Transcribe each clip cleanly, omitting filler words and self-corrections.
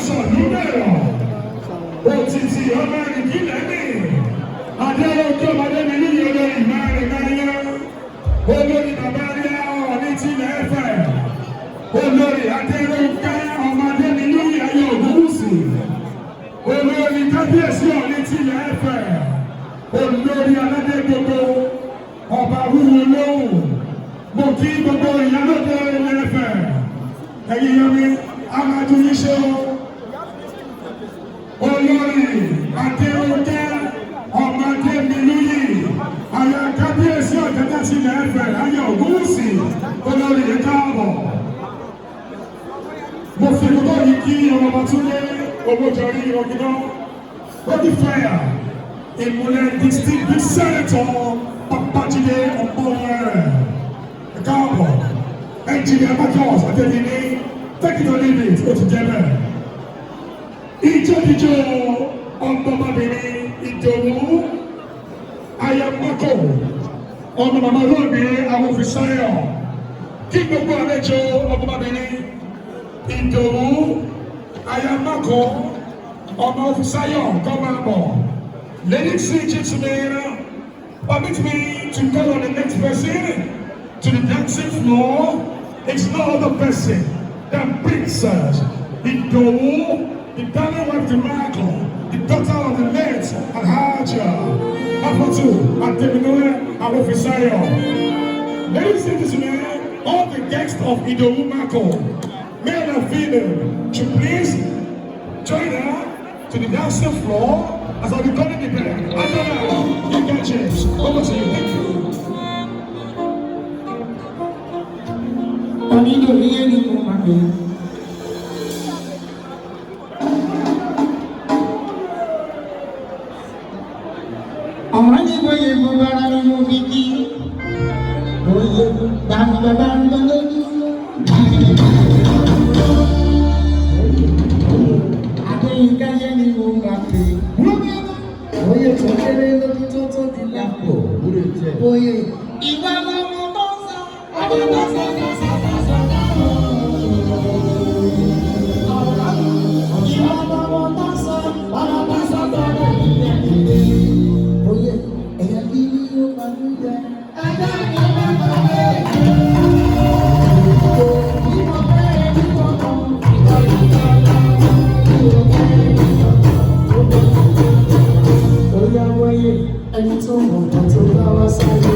Sọ̀lú bẹ̀rọ̀. Òtítì ọmọ ìrìnkìlẹ̀ ní. Adérónkè ọmọdé mi níyì olórí mẹ́rin mẹ́rin. Olórí bàbá rí Ọọ̀ni tilẹ̀ Ifẹ̀. Olórí Adérónkè ọmọdé mi níyì ayé Ògúnwùsì. Olórí kábíyèsí Ọọ̀ni tilẹ̀ Ifẹ̀. Olórí aládé gbogbo. Ọba wúwo lóhùn. Mo kí gbogbo ìyálóde ilẹ̀ Ifẹ̀. Ẹ̀yin yẹn mi, a máa dún yín ṣe o. Olórí Adérónkẹ́ ọmọdé mi lóyè. Àyà kábíyèsí Ọ̀jájá tilẹ̀ Ifẹ̀ ayé Ògúnwùsì. Olórí yìí káàbọ̀. Mo fi gbogbo yìí kí ọmọ Túndé Owójọrí Ọ̀gíná. Ready fire. Ìmùlẹ̀ distinguished senator Babájídé Ọmọwẹ́rẹ́. Káàbọ̀. Engineer Marcus Adéyìní, take it or leave it, ó ti jẹ́ bẹ́ẹ̀. Ìjọ́jíjọ́ ọmọbabìnrin Ìdòwú Ayamako, ọmọ màmá olóògbé Awòfisáyọ̀. Kí gbogbo àlejò ọmọbabìnrin Ìdòwú Ayamako, ọmọ Ofisáyọ̀ kọ́ máa bọ̀. Ladies and gentlemen, permit me to call on the next person to the dancing floor. It's no other person than Princess Idowu, the darling wife to Michael, the daughter of the late Alhaja Afotu Ademinoye Awofisayo. Ladies and gentlemen, all the guests of Idowu Michael, male and female, should please join her to the dancing floor as I'll be calling the bell. Adona, you can change. Over to you. Thank you. Onídòrí ẹni mo máa gbé. Ọ̀rọ̀ ní bóyá gbogbo ara ni mo fi kí. Bóyá gbangba gbangba lójú. Adéyínká yẹn ni mo máa pè. Bóyá tó kéré lójú tó tóbi lápò. Bóyá ìwà lọmọ tó ń sọ, ọmọ tó sọ tó sọ tó sọ dáhùn. Ìwà lọmọ tó ń sọ, ọmọ tó sọ tó dẹ̀. Bóyá ẹ̀yà kí ni ó máa ń jẹ? Ajá ni ó máa ń bẹ̀. Bóyá wáyé ẹni tó mọ̀ tó bá wá sáyé.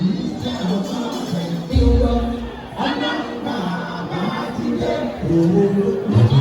Iṣẹ́ ọmọ rẹ̀ ní lọ. Ọlọ́run bàbá ti dé òun.